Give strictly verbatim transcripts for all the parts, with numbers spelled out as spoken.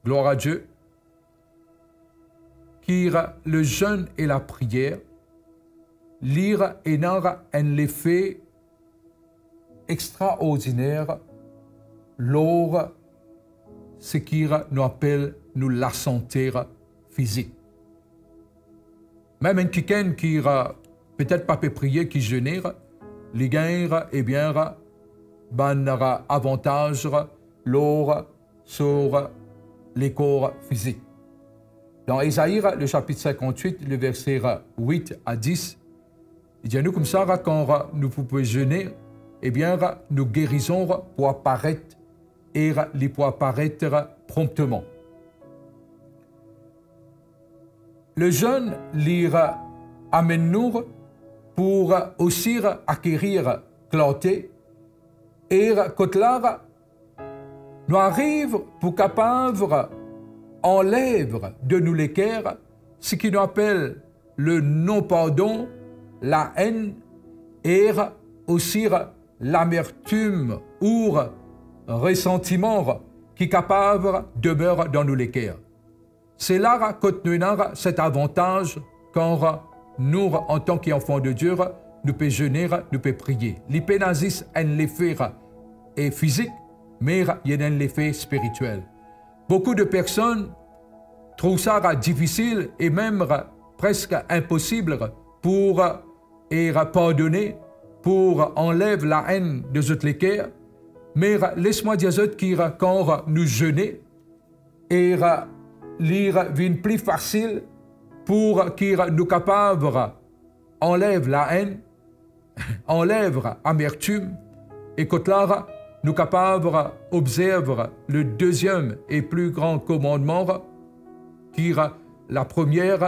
Gloire à Dieu. Ki le jeûne e lapriyer, li ena enn lefe extraordiner lor seki nou apel nou lasante fizik. Mem enn kikenn ki, eh, petet pa pe priye, ki zene, li gagn, ebien, bann, eh, avantaz lor so lekor fizik. Dan Ezai, le sapit sinkant-wit, le verse wit a dis, li dir nou koumsa, kan nou pou pe zene, ebien, nou gerizon pou aparet e li pou aparet pronpteman. Le jeûne, li amenn nou pou osi akerir klarte, e kot la, nou ariv pou kapav anlev de nou leker seki nou apel le non-pardon, laenn e osi lamertim ou resantiman ki kapav demer dan nou leker. Se la kot nou ena set avantaz kan nou, antan ki anfan de Die, nou pe zene, nou pe priye. Li pena zis enn lefe, eh, fizik, me li ena enn lefe spiritiel. Boukou de personn trouv sa difisil e mem preske inposib pou, eh, pardone, pou anlev laenn de zot leker. Me les mwa dir zot ki kan nou zene, e li vinn pli fasil pou ki nou kapav anlev laenn, anlev amertim, e kot la nou kapav observ le deziem e pli gran komannman, ki lapremier,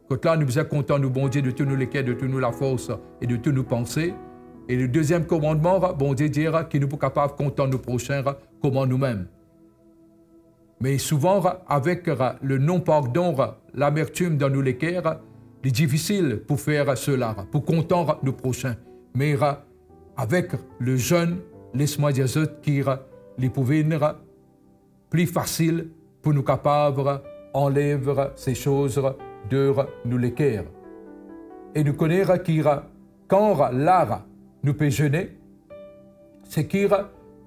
kot la nou bizin kontan nou Bondie de tou nou leker, de tou nou lafors e de tou nou panse. E le deziem komannman, Bondie dir ki nou pou kapav kontan nou prosin kouma noumem. Me souvan, avek le non-pardon, lamertim dan nou leker, li difisil pou fer sela, pou kontan nou prosin. Me avek le jeûne, les mwa dir zot ki li pou vinn pli fasil pou nou kapav anlev se soz de nou leker. E nou kone ki kan la nou pe zene, seki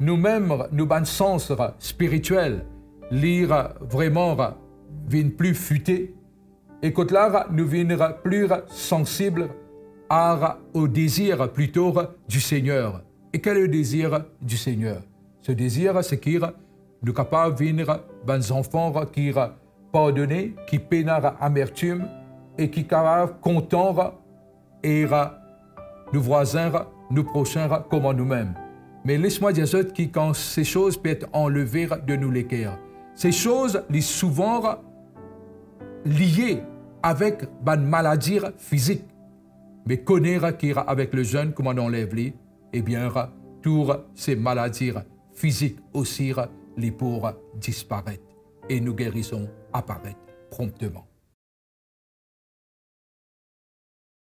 noumem, nou bann sans spiritiel, li vreman vinn pli fite, e kot la nou vinn pli sansib a, o dezir plito di Segner. E ki le dezir di Segner? Se dezir, seki nou kapav vinn bann zanfan ki pardone, ki pena amertim e ki kapav kontan e nou vwazin, nou prosin kouma noumem. Me les mwa dir zot ki kan se soz pe et anleve de nou leker, se soz li souvan lie avek bann maladi fizik. Me kone ki avek le jeûne, kouma nou anlev li, ebien, tou se maladi fizik osi, li pou disparet e nou gerizon aparet pronpteman.